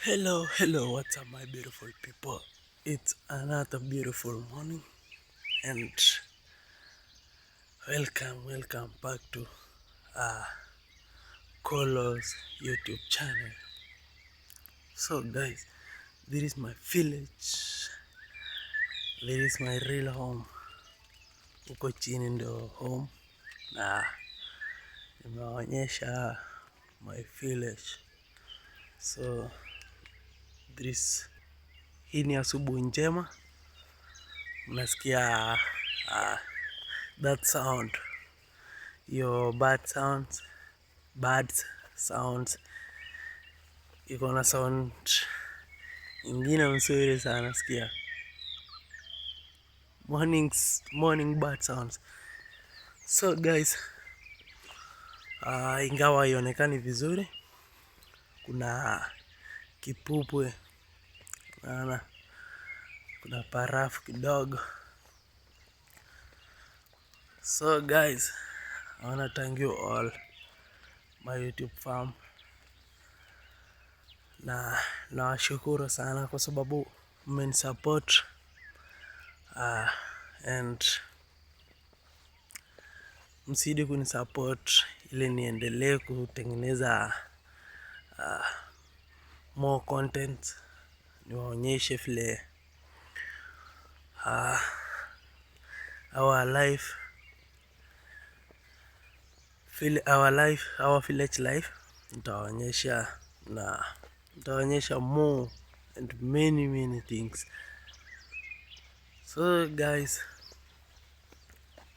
Hello, hello, what's up, my beautiful people? It's another beautiful morning, and welcome, welcome back to Kolo's YouTube channel. So, guys, this is my village, this is my real home. Huko chini ndio home, na nimewaonyesha my village. So, this hii ni asubuhi njema, mnasikia that sound, your bird sounds, bird sounds iko na sound ingine mzuri sana, sikia mornings, morning bird sounds. So guys, ingawa haionekani vizuri, kuna kipupwe, naona kuna parafu kidogo. So guys, I wanna thank you all my YouTube fam, na nawashukuru sana kwa sababu mmenisupport and msidi kunisupport ili niendelee kutengeneza more content, niwaonyeshe vile our life our life, our village life nitawaonyesha, na nitawaonyesha more and many many things. So guys,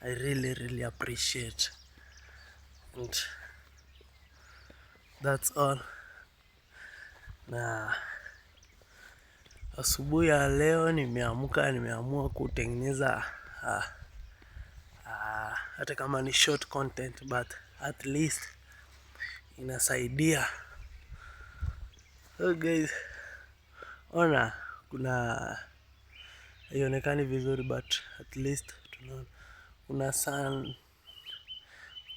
I really really appreciate, and that's all. Na asubuhi ya leo nimeamka, nimeamua kutengeneza hata kama ni short content, but at least inasaidia. So guys, ona kuna haionekani vizuri, but at least tunaona kuna sun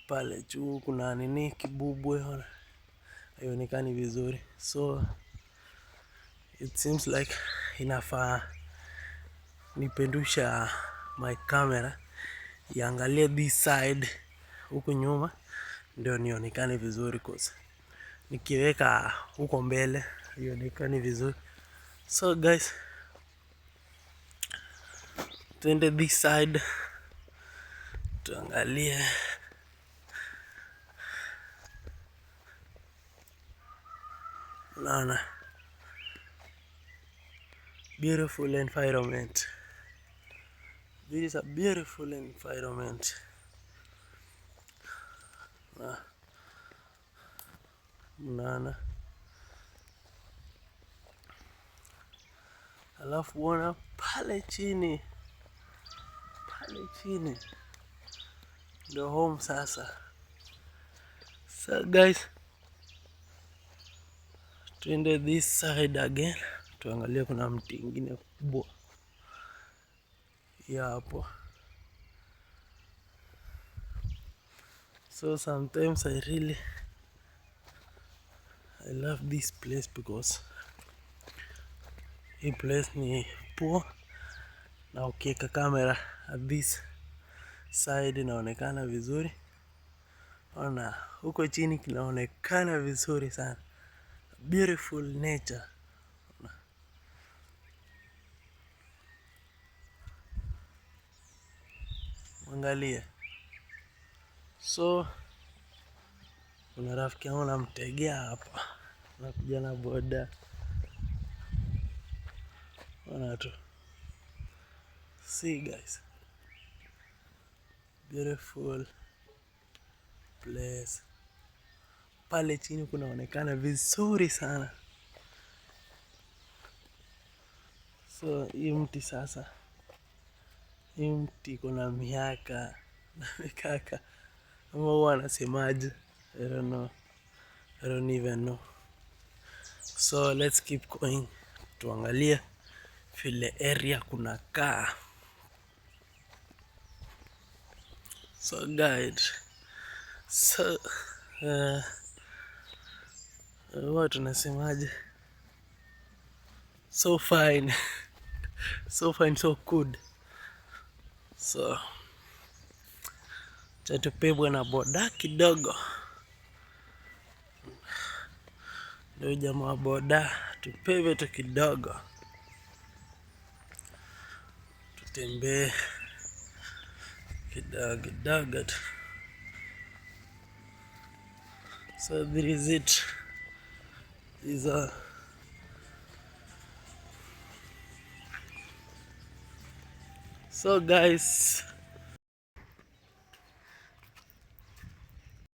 pale juu, kuna nini kibubwe, ona haionekani vizuri, so it seems like inafaa nipendusha my camera iangalie this side huku nyuma ndio nionekane vizuri, cause nikiweka huko mbele haionekani vizuri. So guys, twende this side tuangalie. Unaona, beautiful environment. This is a beautiful environment. Unaona, alafu uona pale chini, pale chini ndio home sasa. So guys, twende this side again, tuangalie kuna mti ingine kubwa ya hapo. So sometimes I love this place because hii place ni poa, na ukiweka kamera at this side inaonekana vizuri. Ona huko chini kinaonekana vizuri sana, beautiful nature. Angalia. So kuna rafiki yangu namtegea hapa, nakuja na boda. Ona tu, see guys, beautiful place. Pale chini kunaonekana vizuri sana. So hii mti sasa, hii mti iko na miaka na mikaka, ama huwa anasemaje? I don't know, I don't even know. So let's keep going, tuangalie vile area kunakaa. So guide, so huwa tunasemaje? So fine. So fine, so good. So chatupebwa na boda kidogo, ndio jamaa wa boda tupebe tu kidogo, tutembee kidogo kidogo tu. So this is it. Is a so guys,